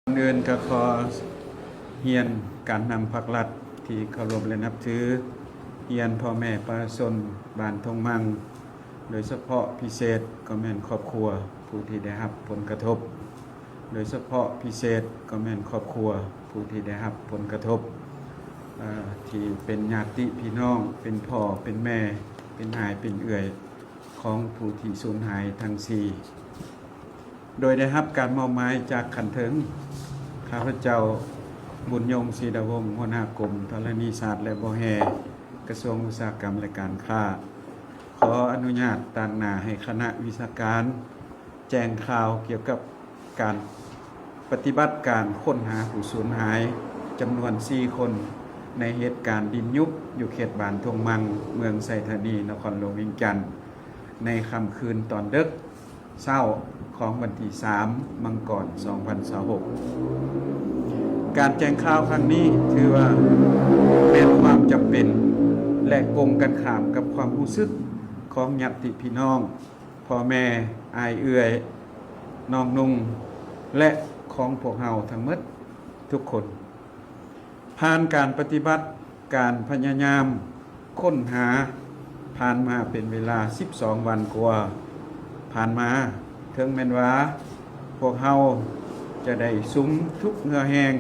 ກ່ອນອື່ນກໍຂໍຮຽນການນຳພັກລັດທີ່ເຄົາລົບ ແລະ ນັບຖື, ຮຽນພໍ່ແມ່ປະຊາຊົນບ້ານທົ່ງມັງ, ໂດຍສະເພາະພິເສດກໍແມ່ນຄອບຄົວຜູ້ທີ່ໄດ້ຮັບຜົນກະທົບ, ໂດຍສະເພາະພິເສດກໍແມ່ນຄອບຄົວຜູ້ທີ່ໄດ້ຮັບຜົນກະທົບ, ເອີ່ ທີ່ເປັນຍາດຕິພີ່ນ້ອງ, ເປັນພໍ່ເປັນແມ່, ເປັນອ້າຍເປັນເອື້ອຍຂອງຜູ້ທີ່ສູນຫາຍທັງສີ່. ໂດຍໄດ້ຮັບການມອບໝາຍຈາກຂັ້ນເທິງ, ຂ້າພະເຈົ້າ ບຸນຍົງ ສີດາວົງ, ຫົວໜ້າກົມທໍລະນີສາດ ແລະ ບໍ່ແຮ່, ກະຊວງອຸດສາຫະກຳ ແລະ ການຄ້າ, ຂໍອະນຸຍາດຕາງໜ້າໃຫ້ຄະນະວິຊາການແຈ້ງຂ່າວກ່ຽວກັບການປະຕິບັດການຄົ້ນຫາຜູ້ສູນຫາຍຈຳນວນສີ່ຄົນ ໃນເຫດການດິນຍຸບຢູ່ເຂດບ້ານທົ່ງມັງ, ເມືອງໄຊທານີ, ນະຄອນຫຼວງວຽງຈັນ, ໃນຄ່ຳຄືນຕອນເດິກ ເຊົ້າຂອງວັນທີສາມ ມັງກອນ ສອງພັນຊາວຫົກ. ການແຈ້ງຂ່າວຄັ້ງນີ້ຖືວ່າແມ່ນຄວາມຈຳເປັນ ແລະ ກົງກັນຂ້າມກັບຄວາມຮູ້ສຶກຂອງຍາດຕິພີ່ນ້ອງ, ພໍ່ແມ່, ອ້າຍເອື້ອຍ, ນ້ອງນຸ່ງ ແລະ ຂອງພວກເຮົາທັງໝົດທຸກຄົນ. ຜ່ານການປະຕິບັດການພະຍາຍາມຄົ້ນຫາຜ່ານມາເປັນເວລາສິບສອງວັນກວ່າຜ່ານມາ, ເຖິງແມ່ນວ່າພວກເຮົາຈະໄດ້ສຸມທຸກເຫື່ອແຮງ,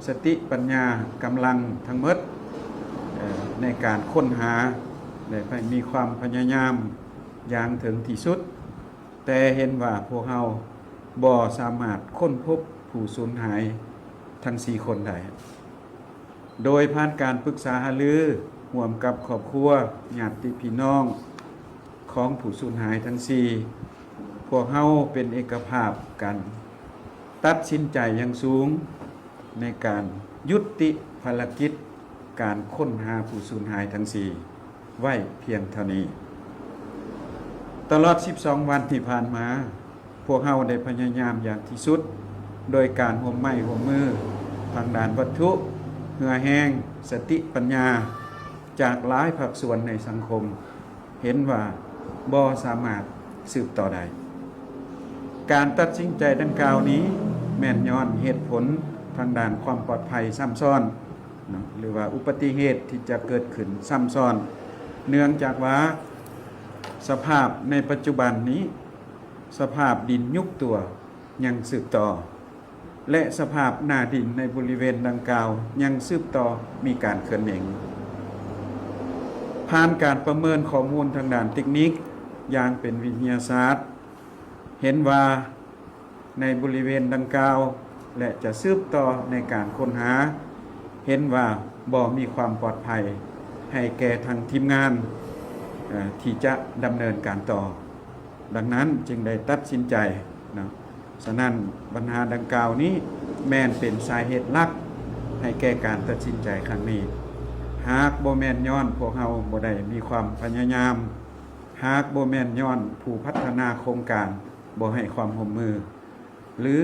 ສະຕິປັນຍາ, ກຳລັງທັງໝົດ ເອີ່ ໃນການຄົ້ນຫາ ແລະ ມີຄວາມພະຍາຍາມຢ່າງເຖິງທີ່ສຸດ, ແຕ່ເຫັນວ່າພວກເຮົາບໍ່ສາມາດຄົ້ນພົບຜູ້ສູນຫາຍທັງສີ່ຄົນໄດ້. ໂດຍຜ່ານການປຶກສາຫາລືຮ່ວມກັບຄອບຄົວ, ຍາດຕິພີ່ນ້ອງຂອງຜູ້ສູນຫາຍທັງສີ່, ພວກເຮົາເປັນເອກະພາບກັນ ຕັດສິນໃຈຢ່າງສູງໃນການຢຸດຕິພາລະກິດການຄົ້ນຫາຜູ້ສູນຫາຍທັງສີ່ໄວ້ພຽງເທົ່ານີ້. ຕະຫຼອດສິບສອງວັນທີ່ຜ່ານມາ, ພວກເຮົາໄດ້ພະຍາຍາມຢ່າງທີ່ສຸດ ໂດຍການຮ່ວມໄມ້ຮ່ວມມືທາງດ້ານວັດຖຸ, ເຫື່ອແຮງ, ສະຕິປັນຍາ ຈາກຫຼາຍພາກສ່ວນໃນສັງຄົມ ເຫັນວ່າບໍ່ສາມາດສືບຕໍ່ໄດ້. ການຕັດສິນໃຈດັ່ງກ່າວນີ້ ແມ່ນຍ້ອນເຫດຜົນທາງດ້ານຄວາມປອດໄພຊ້ຳຊ້ອນເນາະ ຫຼືວ່າອຸບັດຕິເຫດທີ່ຈະເກີດຂຶ້ນຊ້ຳຊ້ອນ, ເນື່ອງຈາກວ່າສະພາບໃນປັດຈຸບັນນີ້ ສະພາບດິນຍຸບຕົວຍັງສືບຕໍ່ ແລະ ສະພາບໜ້າດິນໃນບໍລິເວນດັ່ງກ່າວຍັງສືບຕໍ່ມີການເຂືອນເໝັງ. ຜ່ານການປະເມີນຂໍ້ມູນທາງດ້ານເຕັກນິກຢ່າງເປັນວິທະຍາສາດ ເຫັນວ່າໃນບໍລິເວນດັ່ງກ່າວ ແລະ ຈະສືບຕໍ່ໃນການຄົ້ນຫາ ເຫັນວ່າບໍ່ມີຄວາມປອດໄພໃຫ້ແກ່ທາງທີມງານ ເອີ່ ທີ່ຈະດຳເນີນການຕໍ່. ດັ່ງນັ້ນຈຶ່ງໄດ້ຕັດສິນໃຈເນາະ. ສະນັ້ນບັນຫາດັ່ງກ່າວນີ້ແມ່ນເປັນສາເຫດຫຼັກໃຫ້ແກ່ການຕັດສິນໃຈຄັ້ງນີ້. ຫາກບໍ່ແມ່ນຍ້ອນພວກເຮົາບໍ່ໄດ້ມີຄວາມພະຍາຍາມ, ຫາກບໍ່ແມ່ນຍ້ອນຜູ້ພັດທະນາໂຄງການບໍ່ໃຫ້ຄວາມຮ່ວມມື ຫຼື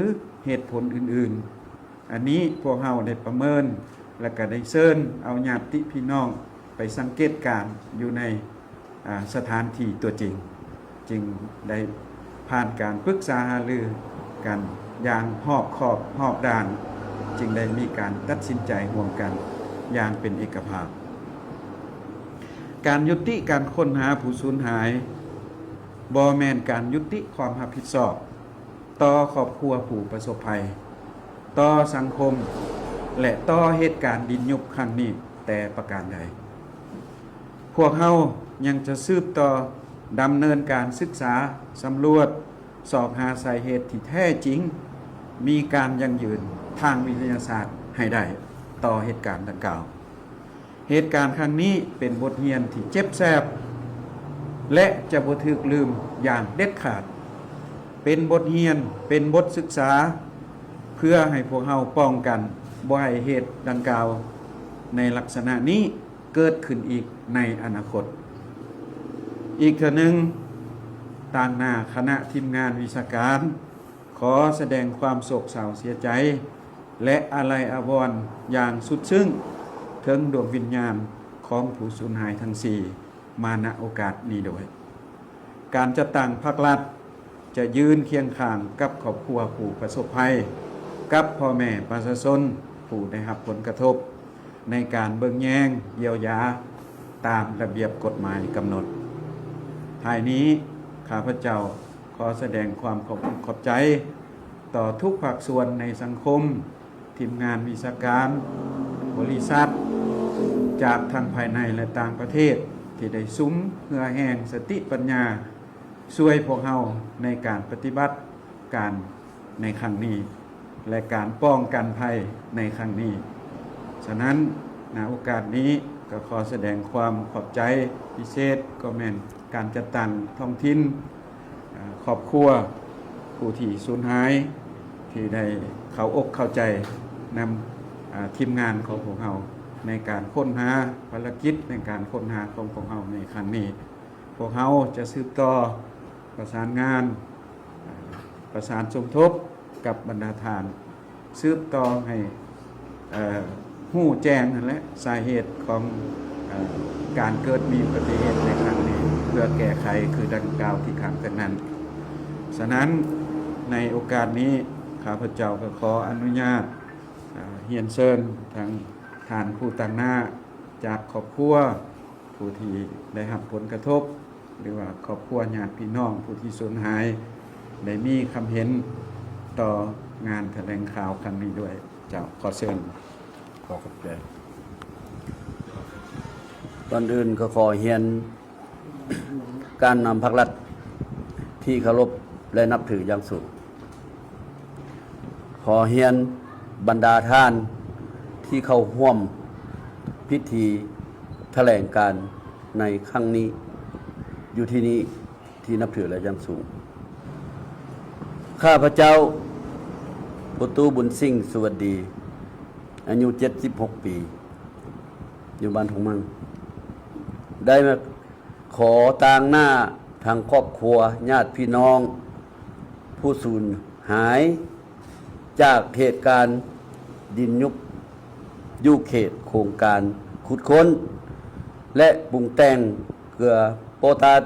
ເຫດຜົນອື່ນໆ, ອັນນີ້ພວກເຮົາໄດ້ປະເມີນ ແລະ ກະໄດ້ເຊີນເອົາຍາດຕິພີ່ນ້ອງໄປສັງເກດການຢູ່ໃນ ອາ ສະຖານທີ່ຕົວຈິງ, ຈຶ່ງໄດ້ຜ່ານການປຶກສາຫາລືກັນຢ່າງຮອບຄອບຮອບດ້ານ, ຈຶ່ງໄດ້ມີການຕັດສິນໃຈຮ່ວມກັນຢ່າງເປັນເອກະພາບ. ການຍຸຕິການຄົ້ນຫາຜູ້ສູນຫາຍ ບໍ່ແມ່ນການຍຸຕິຄວາມຮັບຜິດຊອບຕໍ່ຄອບຄົວຜູ້ປະສົບໄພ, ຕໍ່ສັງຄົມ ແລະ ຕໍ່ເຫດການດິນຍຸບຄັ້ງນີ້ແຕ່ປະການໃດ. ພວກເຮົາຍັງຈະສືບຕໍ່ດຳເນີນການສຶກສາ, ສຳຫຼວດ, ຊອກຫາສາເຫດທີ່ແທ້ຈິງ, ມີການຢັ້ງຢືນທາງວິທະຍາສາດໃຫ້ໄດ້ຕໍ່ເຫດການດັ່ງກ່າວ. ເຫດການຄັ້ງນີ້ເປັນບົດຮຽນທີ່ເຈັບແສບ ແລະ ຈະບໍ່ຖືກລືມຢ່າງເດັດຂາດ. ເປັນບົດຮຽນ, ເປັນບົດສຶກສາ ເພື່ອໃຫ້ພວກເຮົາປ້ອງກັນບໍ່ໃຫ້ເຫດດັ່ງກ່າວໃນລັກສະນະນີ້ເກີດຂຶ້ນອີກໃນອະນາຄົດ. ອີກເທື່ອໜຶ່ງ, ຕາງໜ້າຄະນະທີມງານວິຊາການ ຂໍສະແດງຄວາມໂສກເສົ້າເສຍໃຈ ແລະ ອາໄລອາວອນຢ່າງສຸດຊຶ້ງເຖິງດວງວິນຍານຂອງຜູ້ສູນຫາຍທັງສີ່ ມາ ນະ ໂອກາດນີ້ດ້ວຍ. ການຈັດຕັ້ງພັກລັດຈະຢືນຄຽງຂ້າງກັບຄອບຄົວຜູ້ປະສົບໄພ ກັບພໍ່ແມ່ປະຊາຊົນຜູ້ໄດ້ຮັບຜົນກະທົບ ໃນການເບິ່ງແຍງຢຽວຢາຕາມລະບຽບກົດໝາຍກຳນົດ. ທ້າຍນີ້ ຂ້າພະເຈົ້າຂໍສະແດງຄວາມຂອບອົກຂອບໃຈຕໍ່ທຸກພາກສ່ວນໃນສັງຄົມ, ທີມງານວິຊາການ, ບໍລິສັດ ຈາກທັງພາຍໃນ ແລະ ຕ່າງປະເທດ ທີ່ໄດ້ສຸມເຫື່ອແຮງສະຕິປັນຍາ ຊ່ວຍພວກເຮົາໃນການປະຕິບັດການໃນຄັ້ງນີ້ ແລະ ການປ້ອງກັນໄພໃນຄັ້ງນີ້. ສະນັ້ນ ນະໂອກາດນີ້ກໍຂໍສະແດງຄວາມຂອບໃຈພິເສດ ກໍແມ່ນການຈັດຕັ້ງທ້ອງຖິ່ນ, ເອີ່ ຄອບຄົວຜູ້ທີ່ສູນຫາຍ ທີ່ໄດ້ເຂົ້າອົກເຂົ້າໃຈນຳ ເອີ່ ທີມງານຂອງພວກເຮົາ ໃນການຄົ້ນຫາ ພາລະກິດໃນການຄົ້ນຫາຂອງພວກເຮົາໃນຄັ້ງນີ້. ພວກເຮົາຈະສືບຕໍ່ປະສານງານ, ປະສານສົມທົບກັບບັນດາທ່ານ, ສືບຕໍ່ໃຫ້ ເອີ່ ຮູ້ແຈ້ງຫັ້ນແຫຼະ ສາເຫດຂອງ ເອີ່ ການເກີດມີອຸບັດຕິເຫດໃນຄັ້ງນີ້ ເພື່ອແກ້ໄຂຄືດັ່ງກ່າວທີ່ຂ້າງຕ້ນນັ້ນ. ສະນັ້ນ ໃນໂອກາດນີ້ ຂ້າພະເຈົ້າກໍຂໍອະນຸຍາດ ເອີ່ ຮຽນເຊີນທາງທ່ານຜູ້ຕາງໜ້າຈາກຄອບຄົວ ຜູ້ທີ່ໄດ້ຮັບຜົນກະທົບ ຫຼືວ່າຄອບຄົວຍາດພີ່ນ້ອງຜູ້ທີ່ສູນຫາຍ ໄດ້ມີຄຳເຫັນຕໍ່ງານຖະແຫຼງຂ່າວຄັ້ງນີ້ດ້ວຍ. ເຈົ້າ, ຂໍເຊີນ. ຂໍຂອບໃຈ. ກ່ອນອື່ນກໍຂໍຮຽນການນຳພັກລັດທີ່ເຄົາລົບ ແລະ ນັບຖືຢ່າງສູງ. ຂໍຮຽນບັນດາທ່ານທີ່ເຂົ້າຮ່ວມພິທີຖະແຫຼງການໃນຄັ້ງນີ້ ຢູ່ທີ່ນີ້ທີ່ນັບຖື ແລະ ຢ່າງສູງ. ຂ້າພະເຈົ້າ ປູຕູ້ບຸນສິງ ສຸວັດດີ ອາຍຸເຈັດສິບຫົກປີ ຢູ່ບ້ານທົ່ງມັ່ງ ໄດ້ມາ ຂໍຕາງໜ້າທາງຄອບຄົວ, ຍາດພີ່ນ້ອງຜູ້ສູນຫາຍຈາກເຫດການດິນຍຸບ ຢູ່ເຂດໂຄງການຂຸດຄົ້ນ ແລະ ປຸງແຕ່ງເກືອໂປຕາດ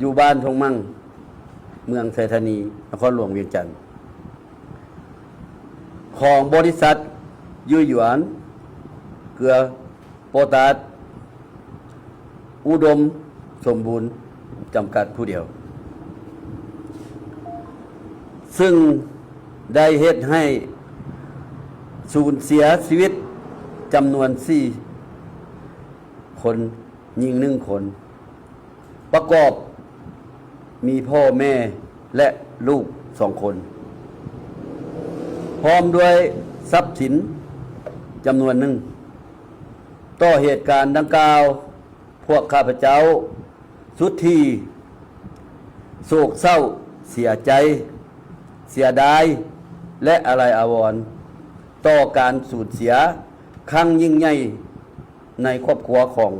ຢູ່ບ້ານທົ່ງມັ່ງ ເມືອງໄຊທານີ ນະຄອນຫຼວງວຽງຈັນ ຂອງບໍລິສັດ ຢູ່ຢວນ ເກືອ ໂປຕາດ ອຸດົມສົມບູນ ຈຳກັດຜູ້ດຽວ ຊຶ່ງໄດ້ເຮັດໃຫ້ສູນເສຍຊີວິດຈຳນວນສີ່ຄົນ, ຍິງໜຶ່ງຄົນ, ປະກອບມີພໍ່ແມ່ ແລະ ລູກສອງຄົນ ພ້ອມດ້ວຍຊັບສິນຈຳນວນໜຶ່ງ. ຕໍ່ເຫດການດັ່ງກ່າວ, ພວກຂ້າພະເຈົ້າສຸດທີ່ໂສກເສົ້າເສຍໃຈ, ເສຍດາຍ ແລະ ອາໄລອາວອນຕໍ່ການສູນເສຍຄັ້ງຍິ່ງໃຫຍ່ໃນຄອບຄົວຂອງ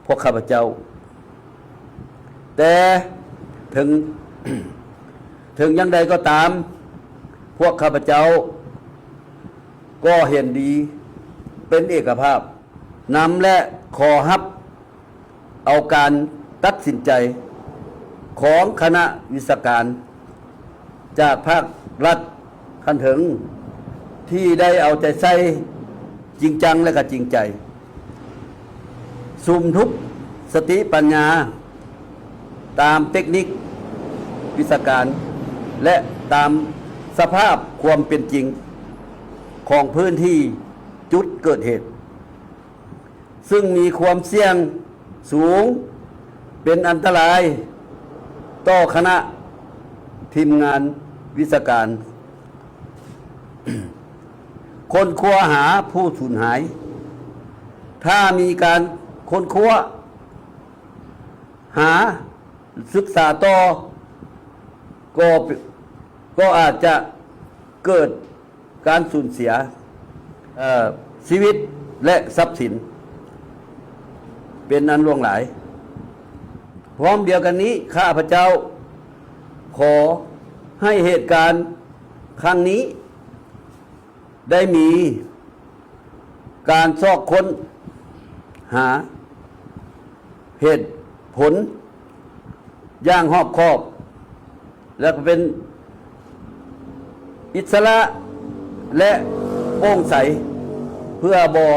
ພວກຂ້າພະເຈົ້າ. ແຕ່ເຖິງ ເຖິງຢ່າງໃດກໍຕາມ, ພວກຂ້າພະເຈົ້າກໍເຫັນດີເປັນເອກະພາບນຳ ແລະ ຂໍຮັບເອົາການຕັດສິນໃຈຂອງຄະນະວິຊາການ ຈາກພາກລັດຂັ້ນເທິງ ທີ່ໄດ້ເອົາໃຈໃສ່ຈິງຈັງ ແລະ ກໍຈິງໃຈ ສຸມທຸບສະຕິປັນຍາຕາມເຕັກນິກວິຊາການ ແລະ ຕາມສະພາບຄວາມເປັນຈິງຂອງພື້ນທີ່ຈຸດເກີດເຫດ. ຊຶ່ງມີຄວາມສ່ຽງສູງເປັນອັນຕະລາຍຕໍ່ຄະນະທີມງານວິຊາການຄົ້ນຄວ້າຫາຜູ້ສູນຫາຍ. ຖ້າມີການຄົ້ນຄວ້າຫາສຶກສາຕໍ່ ກໍ ກໍອາດຈະເກີດ ການສູນເສຍ ເອີ ຊີວິດ ແລະ ຊັບສິນ ເປັນອັນຫຼວງຫຼາຍ. ພ້ອມດຽວກັນນີ້, ຂ້າພະເຈົ້າຂໍໃຫ້ເຫດການຄັ້ງນີ້ ໄດ້ມີການຊອກຄົ້ນຫາເຫດຜົນຢ່າງຮອບຄອບ ແລະ ເປັນອິດສະຫຼະ ແລະໂປ່ງໃສ ເພື່ອບໍ່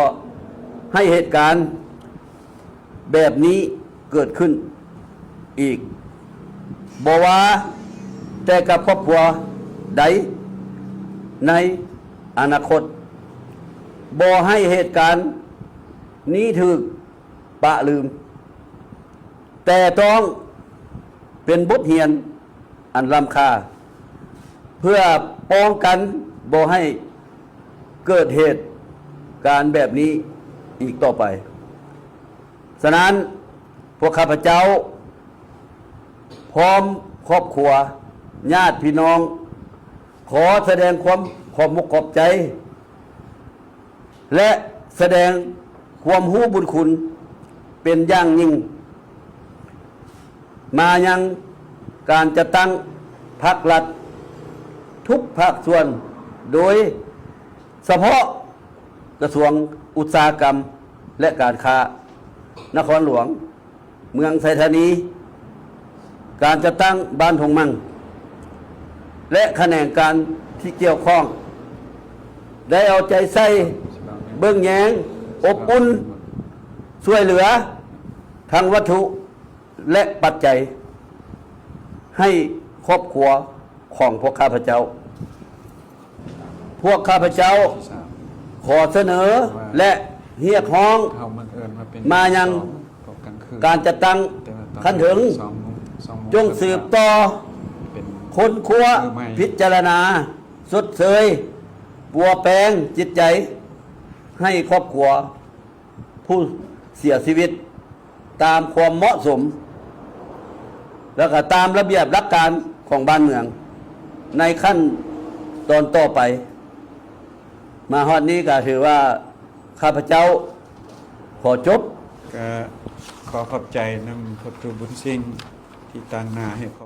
ໃຫ້ເຫດການແບບນີ້ເກີດຂຶ້ນອີກ, ບໍ່ວ່າແຕ່ກັບຄອບຄົວໃດໃນອະນາຄົດ, ບໍ່ໃຫ້ເຫດການນີ້ຖືກປະລືມ, ແຕ່ຕ້ອງເປັນບົດຮຽນອັນລ້ຳຄ່າ ເພື່ອປ້ອງກັນບໍ່ໃຫ້ເກີດເຫດການແບບນີ້ອີກຕໍ່ໄປ. ສະນັ້ນ, ພວກຂ້າພະເຈົ້າ ພ້ອມຄອບຄົວ, ຍາດພີ່ນ້ອງ ຂໍສະແດງຄວາມຂອບມຸກຂອບໃຈ ແລະ ສະແດງຄວາມຮູ້ບຸນຄຸນເປັນຢ່າງຍິ່ງ ມາຍັງການຈັດຕັ້ງພັກລັດທຸກພາກສ່ວນ, ໂດຍສະເພາະກະຊວງອຸດສາຫະກຳ ແລະ ການຄ້ານະຄອນຫຼວງ ເມືອງໄຊທານີ, ການຈັດຕັ້ງບ້ານທົ່ງມັ່ງ ແລະ ຂະແໜງການທີ່ກ່ຽວຂ້ອງ ໄດ້ເອົາໃຈໃສ່ເບິ່ງແຍງ, ອົບອຸ່ນ, ຊ່ວຍເຫຼືອທັງວັດຖຸ ແລະ ປັດໄຈ ໃຫ້ຄອບຄົວຂອງພວກຂ້າພະເຈົ້າ. ພວກຂ້າພະເຈົ້າຂໍສະເໜີ ແລະ ຮຽກຮ້ອງມາຍັງການຈັດຕັ້ງຂັ້ນເທິງ, ຈົ່ງສືບຕໍ່ຄົ້ນຄວ້າ, ພິຈາລະນາ, ຊົດເຊີຍ, ປົວແປງຈິດໃຈໃຫ້ຄອບຄົວ ຜູ້ເສຍຊີວິດຕາມຄວາມເໝາະສົມ ແລ້ວກໍຕາມລະບຽບຫຼັກການຂອງບ້ານເມືອງໃນຂັ້ນຕອນຕໍ່ໄປ. ມາຮອດນີ້ກໍຖືວ່າຂ້າພະເຈົ້າຂໍຈົບ. ກໍຂໍຂອບໃຈນຳພໍ່ຕູ້ບຸນສິງທີ່ຕາງໜ້າໃຫ້